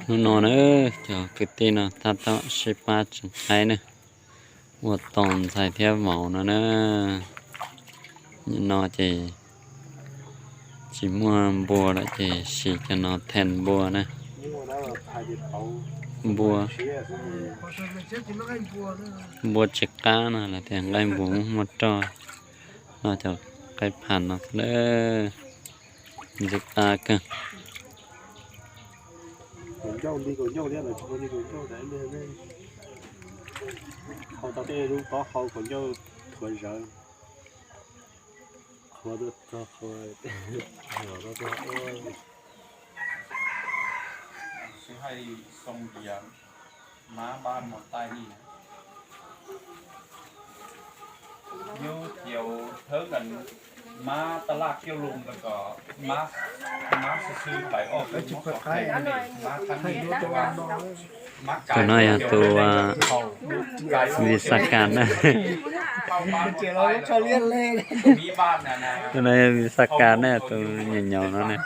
Hnub no na, cov kwv tij no tab tom sib pab tseev qaib na, ua tos ntxhais thiab vauv no na. Nim no ces tsis muaj npua lawm ces siv cov no them npua na. Npua, npua tsis qab no los tias nqaij npua muaj roj, no cov qaib phas no xwb. Ntxim qab kawg. Tus no yog tus Vim Xas Kas na. Tus no yog Vim Xas Kas na, tus nyaum nyaum no na.